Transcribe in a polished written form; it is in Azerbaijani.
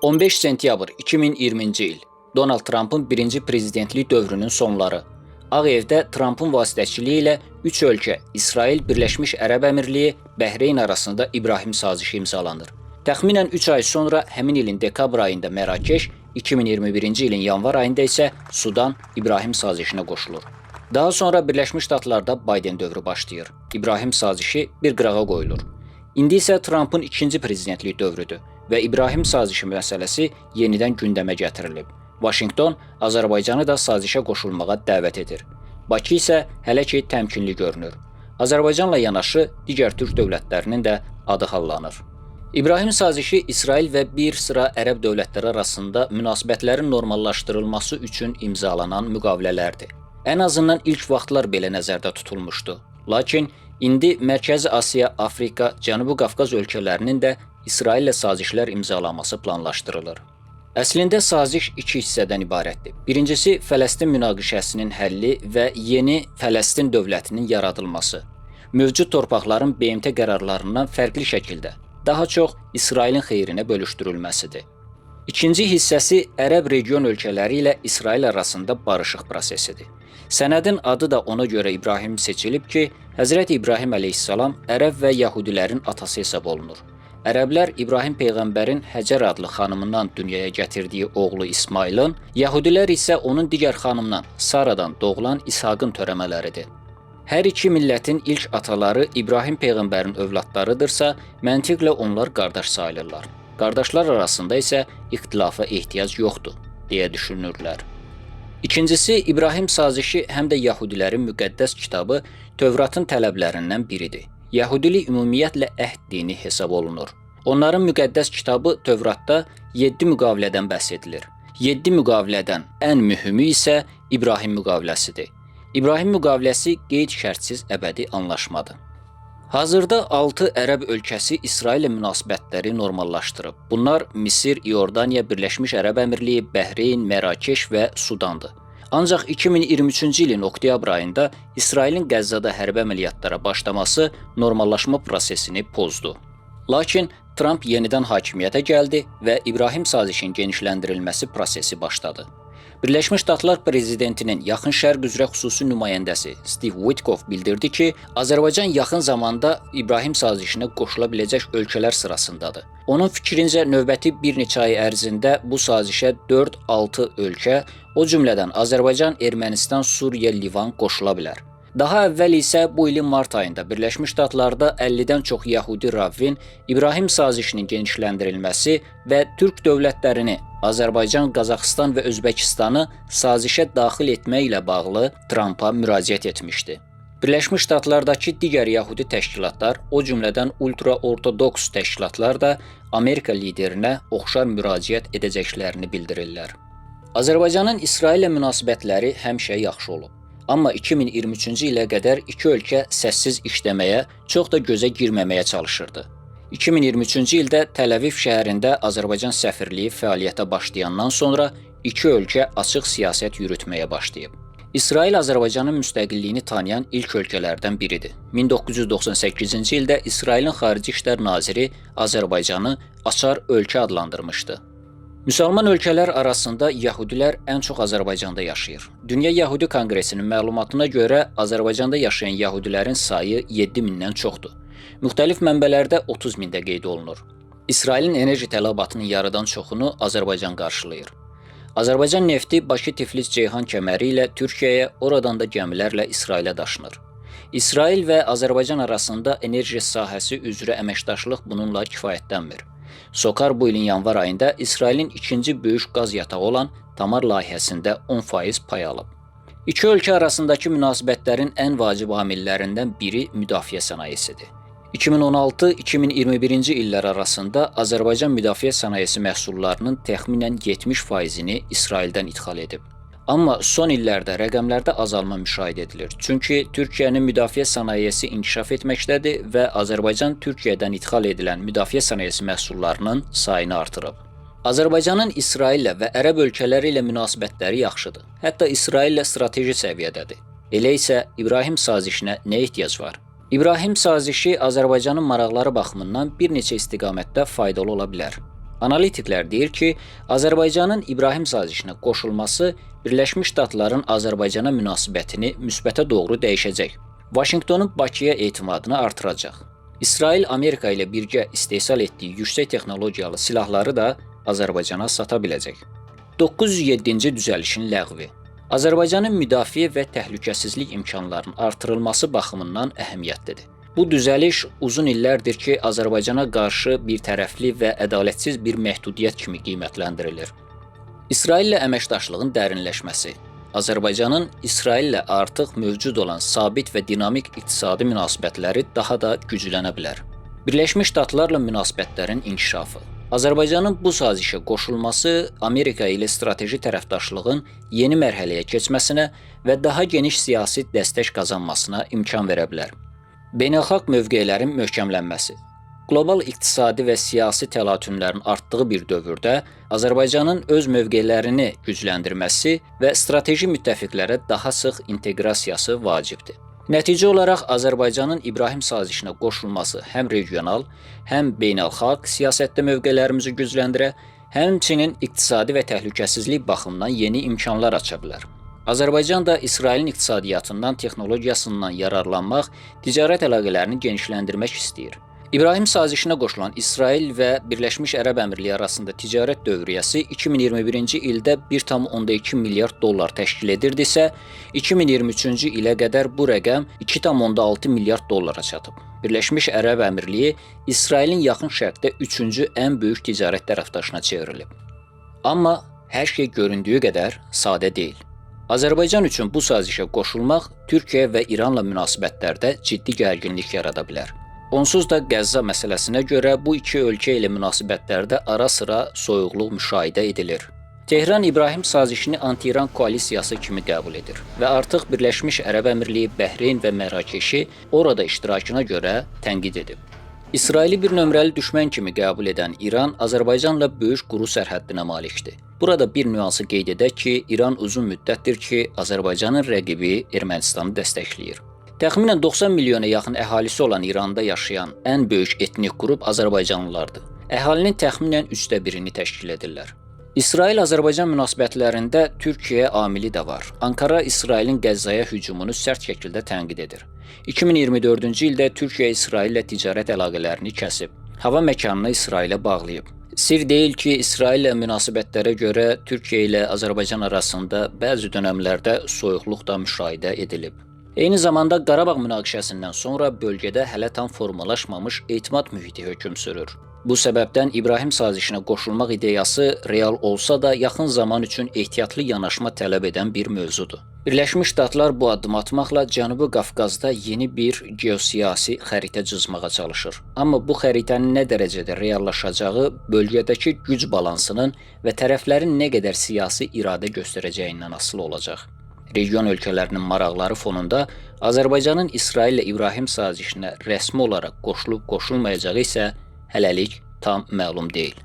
15 sentyabr 2020-ci il. Donald Trampın birinci prezidentlik dövrünün sonları. Ağ Evdə Trampın vasitəçiliyi ilə üç ölkə İsrail, Birləşmiş Ərəb Əmirliyi, Bəhreyn arasında İbrahim sazişi imzalanır. Təxminən 3 ay sonra həmin ilin dekabr ayında Mərakeş, 2021-ci ilin yanvar ayında isə Sudan İbrahim sazişinə qoşulur. Daha sonra Birləşmiş Ştatlarda Bayden dövrü başlayır. İbrahim sazişi bir qırağa qoyulur. İndi isə Trampın ikinci prezidentlik dövrüdür və İbrahim sazişi məsələsi yenidən gündəmə gətirilib. Vaşinqton Azərbaycanı da sazişə qoşulmağa dəvət edir. Bakı isə hələ ki təmkinli görünür. Azərbaycanla yanaşı digər türk dövlətlərinin də adı hallanır. İbrahim sazişi İsrail və bir sıra ərəb dövlətləri arasında münasibətlərin normallaşdırılması üçün imzalanan müqavilələrdir. Ən azından ilk vaxtlar belə nəzərdə tutulmuşdu. Lakin indi Mərkəzi Asiya, Afrika, Cənubi Qafqaz ölkələrinin də İsraillə sazişlər imzalaması planlaşdırılır. Əslində saziş iki hissədən ibarətdir. Birincisi Fələstin münaqişəsinin həlli və yeni Fələstin dövlətinin yaradılması. Mövcud torpaqların BMT qərarlarından fərqli şəkildə daha çox İsrailin xeyrinə bölüşdürülməsidir. İkinci hissəsi ərəb region ölkələri ilə İsrail arasında barışıq prosesidir. Sənədin adı da ona görə İbrahim seçilib ki, Həzrəti İbrahim əleyhissalam ərəb və yəhudilərin atası hesab olunur. Ərəblər İbrahim peyğəmbərin Həcər adlı xanımından dünyaya gətirdiyi oğlu İsmailin, yəhudilər isə onun digər xanımdan Saradan doğulan İshaqın törəmələridir. Hər iki millətin ilk ataları İbrahim peyğəmbərin övladlarıdırsa, məntiqlə onlar qardaş sayılırlar. Qardaşlar arasında isə ixtilafa ehtiyac yoxdur deyə düşünürlər. İkincisi, İbrahim sazişi həm də yəhudilərin müqəddəs kitabı Tövratın tələblərindən biridir. Yəhudilik ümumiyyətlə əhd dini hesab olunur. Onların müqəddəs kitabı Tövratda 7 müqavilədən bəhs edilir. 7 müqavilədən ən mühümü isə İbrahim müqaviləsidir. İbrahim müqaviləsi qeyd şərtsiz əbədi anlaşmadır. Hazırda 6 ərəb ölkəsi İsraillə münasibətləri normallaşdırıb. Bunlar Misir, İordaniya, Birləşmiş Ərəb Əmirliyi, Bəhreyn, Mərakeş və Sudandır. Ancaq 2023-cü ilin oktyabr ayında İsrailin Qəzzada hərbi əməliyyatlara başlaması normallaşma prosesini pozdu. Lakin Tramp yenidən hakimiyyətə gəldi və İbrahim sazişinin genişləndirilməsi prosesi başladı. Birləşmiş Ştatlar prezidentinin Yaxın Şərq üzrə xüsusi nümayəndəsi Steve Witkoff bildirdi ki, Azərbaycan yaxın zamanda İbrahim sazişinə qoşula biləcək ölkələr sırasındadır. Onun fikrincə növbəti bir neçə ay ərzində bu sazişə 4-6 ölkə, o cümlədən Azərbaycan, Ermənistan, Suriya, Livan qoşula bilər. Daha əvvəl isə bu ilin mart ayında Birləşmiş Ştatlarda 50-dən çox yəhudi ravvin İbrahim sazişinin genişləndirilməsi və türk dövlətlərini Azərbaycan, Qazaxıstan və Özbəkistanı sazişə daxil etməklə bağlı Trampa müraciət etmişdi. Birləşmiş Ştatlardakı digər yəhudi təşkilatlar, o cümlədən ultra-ortodoks təşkilatlar da Amerika liderinə oxşar müraciət edəcəklərini bildirirlər. Azərbaycanın İsraillə münasibətləri həmişə yaxşı olub. Amma 2023-cü ilə qədər iki ölkə səssiz işləməyə, çox da gözə girməməyə çalışırdı. 2023-cü ildə Təl-Əviv şəhərində Azərbaycan səfirliyi fəaliyyətə başlayandan sonra iki ölkə açıq siyasət yürütməyə başlayıb. İsrail Azərbaycanın müstəqilliyini tanıyan ilk ölkələrdən biridir. 1998-ci ildə İsrailin Xarici İşlər naziri Azərbaycanı açar ölkə adlandırmışdı. Müsəlman ölkələr arasında yəhudilər ən çox Azərbaycanda yaşayır. Dünya Yəhudi Konqresinin məlumatına görə Azərbaycanda yaşayan yəhudilərin sayı 7000-dən çoxdur. Müxtəlif mənbələrdə 30 min də qeyd olunur. İsrailin enerji tələbatının yarıdan çoxunu Azərbaycan qarşılayır. Azərbaycan nefti Bakı-Tiflis-Ceyhan kəməri ilə Türkiyəyə, oradan da gəmilərlə İsrailə daşınır. İsrail və Azərbaycan arasında enerji sahəsi üzrə əməkdaşlıq bununla kifayətlənmir. SOCAR bu ilin yanvar ayında İsrailin ikinci böyük qaz yatağı olan Tamar layihəsində 10% pay alıb. İki ölkə arasındakı münasibətlərin ən vacib amillərindən biri müdafiə sənayesidir. 2016-2021-ci illər arasında Azərbaycan müdafiə sənayesi məhsullarının təxminən 70%-ni İsraildən idxal edib. Amma son illərdə rəqəmlərdə azalma müşahidə edilir. Çünki Türkiyənin müdafiə sənayesi inkişaf etməkdədir və Azərbaycan Türkiyədən idxal edilən müdafiə sənayesi məhsullarının sayını artırıb. Azərbaycanın İsraillə və ərəb ölkələri ilə münasibətləri yaxşıdır. Hətta İsraillə strateji səviyyədədir. Elə isə İbrahim sazişinə nə ehtiyac var? İbrahim sazişi Azərbaycanın maraqları baxımından bir neçə istiqamətdə faydalı ola bilər. Analitiklər deyir ki, Azərbaycanın İbrahim sazişinə qoşulması Birləşmiş Ştatların Azərbaycana münasibətini müsbətə doğru dəyişəcək. Vaşinqtonun Bakıya etimadını artıracaq. İsrail Amerika ilə birgə istehsal etdiyi yüksək texnologiyalı silahları da Azərbaycana sata biləcək. 907-ci düzəlişin ləğvi Azərbaycanın müdafiə və təhlükəsizlik imkanlarının artırılması baxımından əhəmiyyətlidir. Bu düzəliş uzun illərdir ki, Azərbaycana qarşı birtərəfli və ədalətsiz bir məhdudiyyət kimi qiymətləndirilir. İsraillə əməkdaşlığın dərinləşməsi Azərbaycanın İsraillə artıq mövcud olan sabit və dinamik iqtisadi münasibətləri daha da güclənə bilər. Birləşmiş Ştatlarla münasibətlərin inkişafı Azərbaycanın bu sazişə qoşulması Amerika ilə strateji tərəfdaşlığın yeni mərhələyə keçməsinə və daha geniş siyasi dəstək qazanmasına imkan verə bilər. Beynəlxalq mövqelərin möhkəmlənməsi. Qlobal iqtisadi və siyasi təlatümlərin artdığı bir dövrdə Azərbaycanın öz mövqelərini gücləndirməsi və strateji müttəfiqlərə daha sıx inteqrasiyası vacibdir. Nəticə olaraq Azərbaycanın İbrahim sazişinə qoşulması həm regional, həm beynəlxalq siyasətdə mövqelərimizi gücləndirə, həmçinin iqtisadi və təhlükəsizlik baxımından yeni imkanlar aça bilər. Azərbaycan da İsrailin iqtisadiyyatından, texnologiyasından yararlanmaq, ticarət əlaqələrini genişləndirmək istəyir. İbrahim sazişinə qoşulan İsrail və Birləşmiş Ərəb Əmirliyi arasında ticarət dövriyyəsi 2021-ci ildə 1,2 milyard dollar təşkil edirdisə, 2023-cü ilə qədər bu rəqəm 2,6 milyard dollara çatıb. Birləşmiş Ərəb Əmirliyi İsrailin Yaxın Şərqdə 3-cü ən böyük ticarət tərəfdaşına çevrilib. Amma hər şey göründüyü qədər sadə deyil. Azərbaycan üçün bu sazişə qoşulmaq Türkiyə və İranla münasibətlərdə ciddi gərginlik yarada bilər. Onsuz da Qəzza məsələsinə görə bu iki ölkə ilə münasibətlərdə ara-sıra soyuqluq müşahidə edilir. Tehran İbrahim sazişini anti-İran koalisiyası kimi qəbul edir və artıq Birləşmiş Ərəb Əmirliyi, Bəhreyn və Mərakeşi orada iştirakına görə tənqid edib. İsraili bir nömrəli düşmən kimi qəbul edən İran Azərbaycanla böyük quru sərhəddinə malikdir. Burada bir nüansı qeyd edək ki, İran uzun müddətdir ki, Azərbaycanın rəqibi Ermənistanı dəstəkləyir. Təxminən 90 milyona yaxın əhalisi olan İranda yaşayan ən böyük etnik qrup azərbaycanlılardır. Əhalinin təxminən 1/3-ni təşkil edirlər. İsrail-Azərbaycan münasibətlərində Türkiyə amili də var. Ankara İsrailin Qəzzaya hücumunu sərt şəkildə tənqid edir. 2024-cü ildə Türkiyə İsraillə ticarət əlaqələrini kəsib. Hava məkanını İsrailə bağlayıb. Sir deyil ki, İsraillə münasibətlərə görə Türkiyə ilə Azərbaycan arasında bəzi dönəmlərdə soyuqluq da müşahidə edilib. Eyni zamanda Qarabağ münaqişəsindən sonra bölgədə hələ tam formalaşmamış etimad mühiti hökm sürür. Bu səbəbdən İbrahim sazişinə qoşulmaq ideyası real olsa da yaxın zaman üçün ehtiyatlı yanaşma tələb edən bir mövzudur. Birləşmiş Ştatlar bu addımı atmaqla Cənubi Qafqazda yeni bir geosiyasi xəritə cızmağa çalışır. Amma bu xəritənin nə dərəcədə reallaşacağı bölgədəki güc balansının və tərəflərin nə qədər siyasi iradə göstərəcəyindən asılı olacaq. Region ölkələrinin maraqları fonunda Azərbaycanın İsraillə İbrahim sazişinə rəsmi olaraq qoşulub-qoşulmayacağı isə hələlik tam məlum deyil.